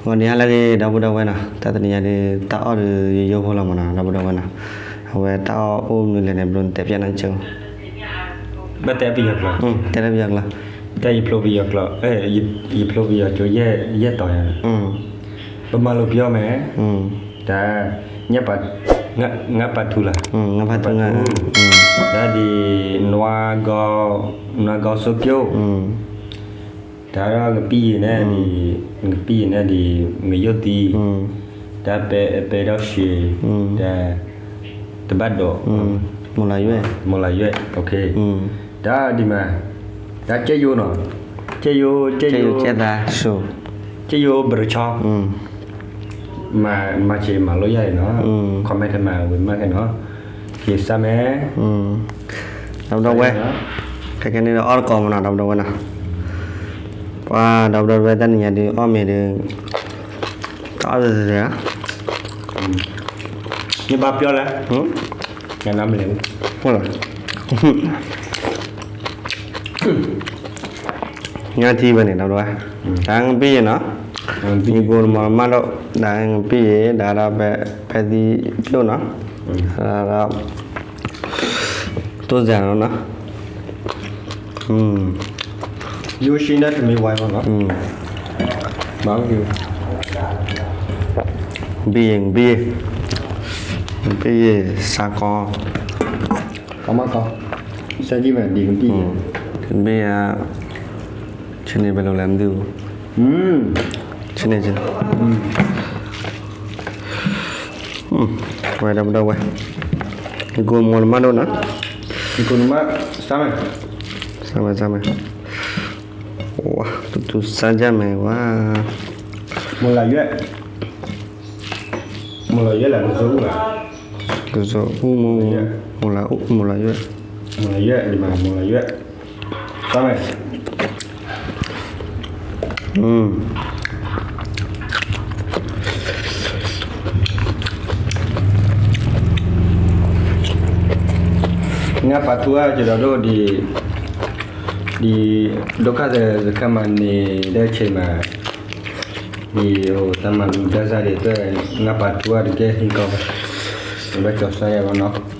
ဂီၤနံၤဟါလၢအဂ့ၤ ဒီပုၢ်ဒီဝဲၢ်နီၤ, တၢ်တနံၤညါဒီး တၢ်အီၣ်ဒီးယိယိဖိလီၤမးနီၤ ဒီပုၢ်ဒီဝဲၢ်နီၤ, အဝဲတၢ်အီၣ်အိၣ်မနုၤလဲၣ်န့ၣ် ဘျီနတဲပျးနၤကၠိ, ဘၣ်တဲပယီၤကျိာ်, တဲလၢပယီၤကျိာ်, တၢ်ယဖျိပယီၤကျိာ်, ယဖျိပယီၤကၠိယဲၢ်တီၤညါ, ပမၤလိပယီၤမဲာ်, တၢ်, ငါပာ်ထူလၢ်, ငါပာ်ထူ, တၢ်ဒ်, နွါဂီၤစိကၠိ တၢ်ဒီးငပံယံၤန့ၣ်ဒ်, ငပံယံၤန့ၣ်ဒ်, ငယိၣ်သံ, တၢ်ပဲ, ပဲဒီၣ်ရှံ, တၢ်, တဘၣ်ဒိး, မိၢ်လၤယွဲၢ်, မိၢ်လၤယွဲၢ်, တၢ်ဒ်မး, တၢ်ကဲယိနီၤ, ကဲယိ, ကဲယိ, ကဲယိဘရဆီ, မၤဆ့မၤလိယါအံၤနီၤ, comment ထဲမၤဝံၤမးခဲနီၤ, က့ၤစၢ်မဲာ် ဒီပုၢ်ဒီဝဲၢ်, ခဲကဲန့ၣ်ဒီးအီၣ်တကိးမးနီၤ ဒီပုၢ်ဒီဝဲၢ်နီၤ, ပှၤဒီပုၢ်ဒီဝဲၢ်တၢ်နံၤညါဒုးအီၣ်မ့ၤဒီး, တအီၣ်တသ့ဧါ, မ့ၢ်ဘၣ်ပျီလဲၣ်, နမလဲၣ်, ညါထံဝဲန့ၣ် ဒီပုၢ်ဒီဝဲၢ်, တၢ်ငပံယံၤနီၤ, ယကိးနမီၤမးဒီး, တၢ်ငပံယံၤ ဒၣ်ဒီးပဲသံပျိၣ်နီၤ, ဒီး တိၢ်စၢ်နီၤနီၤ, ယိၣ်ရှံနၢ်တမံၤဝဲနီၤ, ဘံယံၤ, ဘံယံၤ, ဘံယံၤစးကီး, ကီမးကီ, စဲဒ်မးဒ်ကဘံယံၤ, ကဘံယံၤ, ဆ့န့ၣ်ဘဲလိာ်လဲၣ်မဒုး, ဆ့န့ၣ်, ဝဲဒီပုၢ်ဒီဝဲၢ်, ယကိးနမီၤနမးဒိၣ်နီၤ, ယကိးနမး, စၢ်မဲာ်, စၢ်မဲာ်, စၢ်မဲာ်, ဝါ, တူတူစၢ်ယါမဲာ်ဝါ, မိၢ်လၤယွဲၢ်, မိၢ်လၤယွဲၢ်လၢကစိၤအူလၢ်, ကစိၤအူ, မိၢ်လၤယွဲၢ်, မိၢ်လၤယွဲၢ်, မိၢ်လၤယွဲၢ်, စၢ်မဲာ် နၢ်ပာ်ထူအါကဒီးဒိၣ်ဒံး, ဒ်ဒိခါစခါမးန့ၣ် ဒီးဆ့မး, ဒ်အိၣ်တၢ်မၤလူၤဒါစၢ်ဒ်သိး နၢ်ပာ်ထူအါတကဲဟံၣ်ကီ, ဘၣ်ကၠီၤစၢ်ယဲၢ်ဘၣ်နီၤ.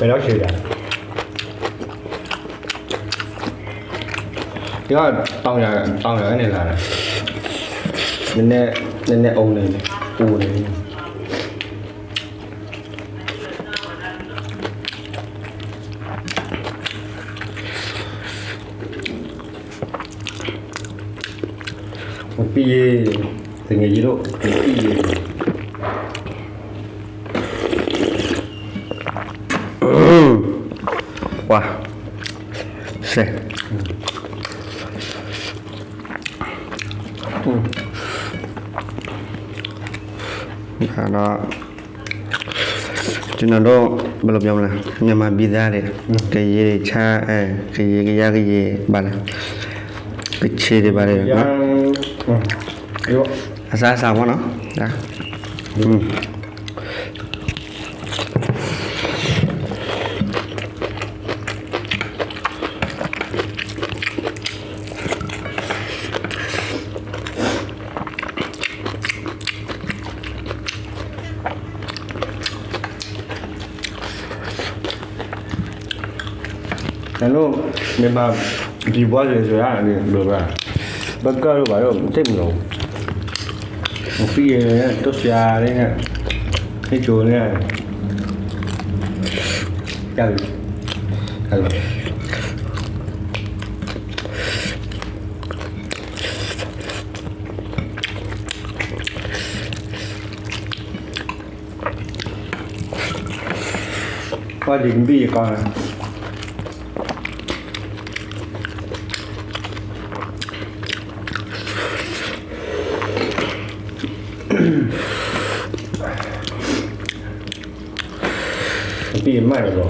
ပဲၤလီၤဆံးဒၣ်, ယတီၤယၤ, တီၤယၤန့ၣ်လၢ်, နနဲအိၣ်န့ၣ်, အိၣ်န့ၣ် ပံယ့ၢ်, တငဲးယံၤဒိၣ်, ပံယ့ၢ်, ပှၤ, စဲး, ဒီး ကျွန်တော်တို့ ဘယ်လိုပြောမလဲ မြန်မာပြည်သားတွေ ကရင်တွေ ချမ်း, အဲ, ကရင် ကယား ကရင် ဘာလဲ ကချင်တွေ ဘာလဲ အစားအစာပေါ့နော် ဒါ อืม နၤလိၣ် မ့ၢ်မၤ ဒံးဘှီ စၢၤစၢၤဧါန့ၣ် ဘျီဘၣ် ဘၣ်ကၢၢ်လိာ်ဘၣ်လိာ် တ့ၢ်မုာ်လီၤ မ့ၢ်ပံယ့ၢ်န့ၣ် တိစှၤန့ၣ် ဟ့ၣ်ကၠိန့ၣ် ကၢ်လီၤ ကၢ်လီၤ. အီၣ်ဒံးကဘံၣ်ယကီၢ်, ကဘံၣ်မးလီၤ,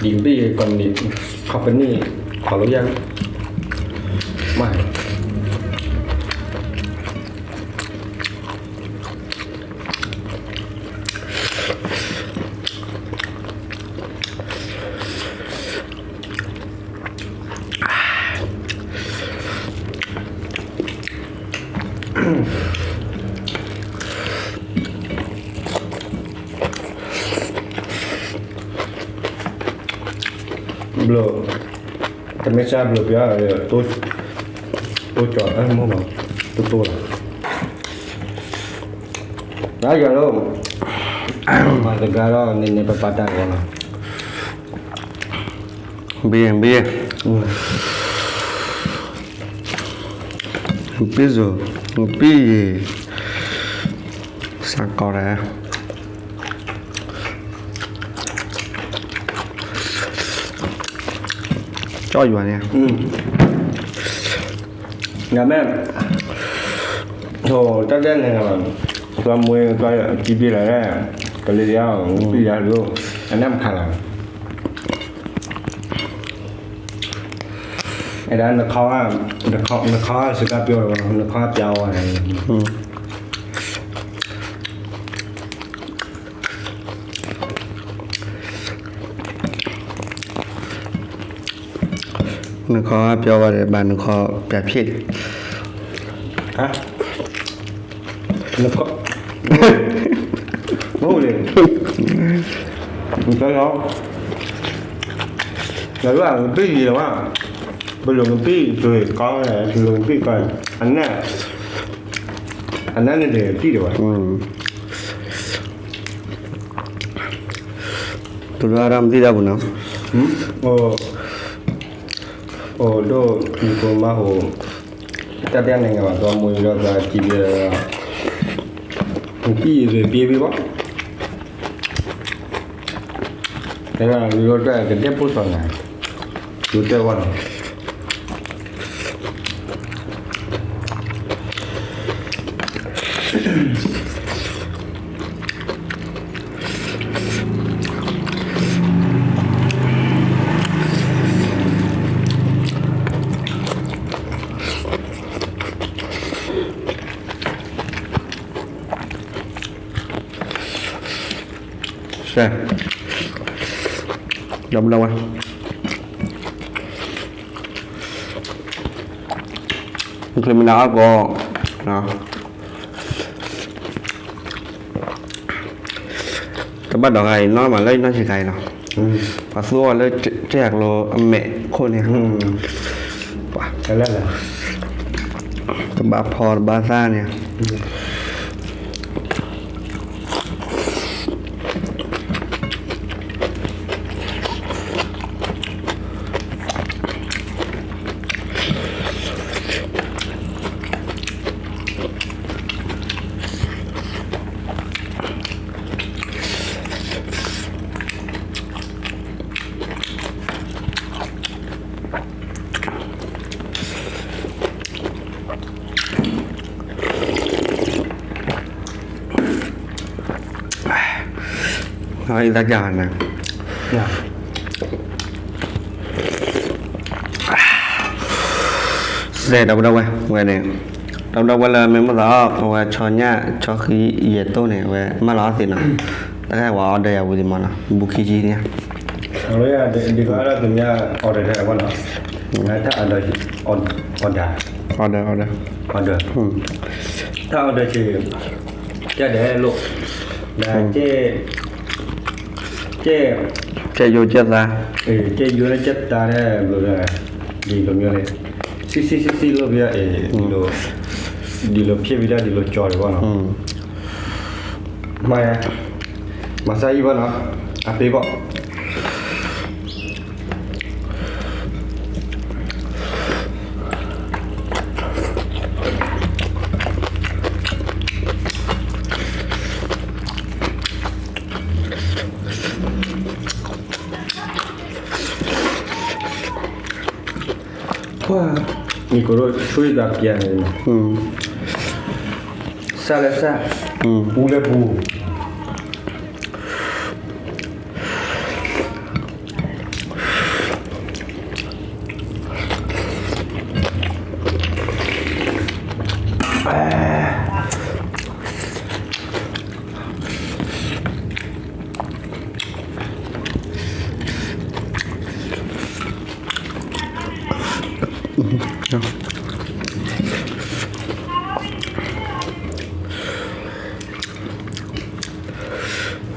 ဒံးကဘံၣ် company ထီၣ်လီၤယၤ, မး ဘျီ, တမ့ၢ်စၢ်ဘျီပျီ, တိၢ်ကၠီၤ, မ့ၢ်ဘၣ်, တိၢ်တိၢ်လီၤ, နယၤလီၤ, မၤတဂၤဒီး နန့ၣ်ပပာ်တၢ်ဂီၤလီၤ, ဘ့ၣ်ဘ့ၣ်, ဘ့ၣ်စိ, ဘ့ၣ်ယံၤ, စးကီးလဲၣ် ကၠီယွၤန့ၣ်, နမ့ၢ်, တၢ်ဒဲန့ၣ်, ပှၤမွ့ၤပှၤစံးဘ့ၣ်လီၤ, ကလံၤယါ, ပံၢ်ယါလိၤ, အနၢ်မခါလီၤ, အဲၣ်ဒၣ်နခီ, နခီစကါပျီ, နခီပျီဝဲန့ၣ် နခီပျီဝဲဒီး ဘၣ်နခီပျီဖျ့ၣ်, နခီ, မ့ၢ်, နခီ, နဘ့ၣ်ယံၤလီၤဘၣ်, ပလိာ်နဘ့ၣ်ယံၤလီၤဘၣ်, ပလိာ်နဘ့ၣ်ယံၤလီၤဘၣ်, အနၢ်, အနၢ်န့ၣ်တဘ့ၣ်လီၤဘၣ်, တရၣ်မၤသံတၢ်ပူၤနီၤ, အိၣ်ဒိၣ်, ယဖိမါအိၣ်, တၢ်ဒဲန့ၣ်ဘၣ် ပှၤမွ့ၤဒီးပှၤစံးဘ့ၣ်လီၤ, နဘ့ၣ်ယံၤတဘ့ၣ်ဘၣ်, တၢ်လီၤတၢ်ကဒဲဖိစီၤနၤ, ယတဲဝဲန့ၣ် ဒီပုၢ်ဒီဝဲၢ်, ချ့မနုၤအဂီၢ်, တဘၣ်ဒီးဂၤအံၤ နီၢ်မးလၢနီၢ်ဆံးခါအံၤလီၤ, ပှၤသူအီၤလၢကဲကျိအမဲာ်ခိၣ်န့ၣ်, တဘၣ်ဖီတဘၣ်သၣ်န့ၣ် အံၤသးကၢ်နၤ, စဲးဒီပုၢ်ဒီဝဲၢ်ဝဲန့ၣ်, ဒီပုၢ်ဒီဝဲၢ်လၢမ့ၢ်မ့ၢ်သး အဝဲဆီညၣ်ဆီဃံယဲၢ်တိၢ်န့ၣ် အဝဲမၢလီၤအီၣ်သ့နီၤ, တၢ်ခဲအံၤဝဲ order ယၤဝံၤဒံးမးနီၤ ဘူးခံဆံန့ၣ်, ဒ်သိးဒၣ်သူမ့ၢ် order တၢ်ဘၣ်နီၤ, တၢ် order, order, order, order, တၢ် order ဆံး ကဲဒဲးလိာ်, ကဲ, ကဲယိကဲသး, ကဲယိလၢကဲသးန့ၣ်, ဒ်သိးမ့ၢ်န့ၣ်, ဆံးဆံးဆံးဆံးလိာ်ဖဲ, ဒ်သိးဖျ့ဖဲဒၣ်ဒ်သိးကၠီၤဒံးဘၣ်နီၤ, မၤ, မၤစၢ်ယံဘၣ်နီၤ, အပ့ၤဘၣ် တၢ် နံၤကိရိဆွံသးပျဲန့ၣ်, စၢ်လၢစၢ်, ပူလၢပူ.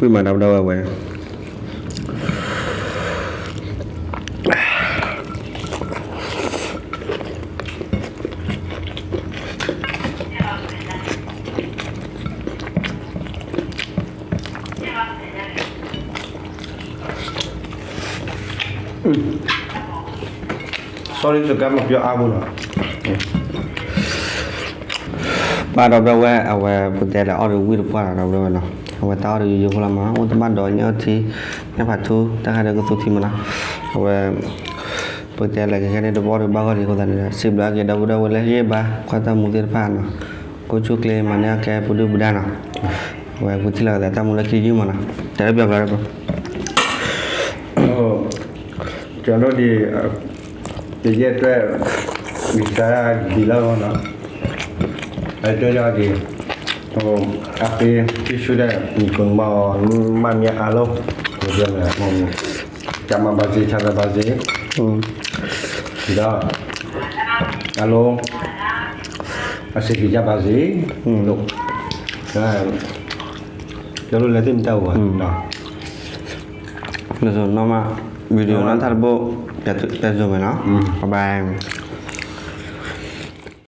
ဝံၤမးဒီပုၢ်ဒီဝဲၢ်, ပၢ်ဒီပုၢ်ဒီဝဲၢ် အဝဲပကတဲလဲၣ် အီၣ်ဒီးဝံၣ်တပှၢ်လီၤ ဒီပုၢ်ဒီဝဲၢ်နီၤ, အဝဲတၢ်အီၣ်ဒီးယိယိဖိလီၤမး အိၣ်တဘၣ်ဒီးညၣ်ထံ ညၣ်ဖးထူ တၢ်ခါဒီးကသူထံမးနီၤ, အဝဲ ပကတဲလဲၣ် ကဲခဲန့ၣ်တဘၣ်ဒီးဘၣ်ဂီၢ်လံအဃိသတးန့ၣ် စံးဘျုးက့ၤဒီပုၢ်ဒီဝဲၢ်လၢဟ့ၣ်ဘါ ကွၢ်တၢ်မူသ့ၣ်တဖၣ်နီၤ, ကိးဆူၣ်ကျ့မၤန့ၢ်အကဲပဒုၣ်ပဒါနီၤ, အဝဲပထံၣ်လိာ်သးတၢ်မူလၢခံယုၢ်မးနီၤ, တၢ်လၢပျီပျီ ကၠီဒိၣ်ဒံး တယဲၢ်တွဲၣ် မံၤစါဒံးလီၤနီၤ, အတဲယီၤဒံး အပ့ၤ တံၢ်ဆူၣ်ဒဲး နံၤကိၣ်မီၢ် မးမံအါလီၢ် ကမၤဘၣ်စ့ ဆါဘၣ်စ့ ဒီး အလိ အစ့ကံၤယါဘၣ်စ့ ကၠီဒိၣ်လဲၤသ့ၣ်မတၤအိၣ်ဘၣ်နီၤ, နီၢ်မး video နီၢ်ထါတဘိ တဲစိၤမဲာ်နီၤ, bye bye.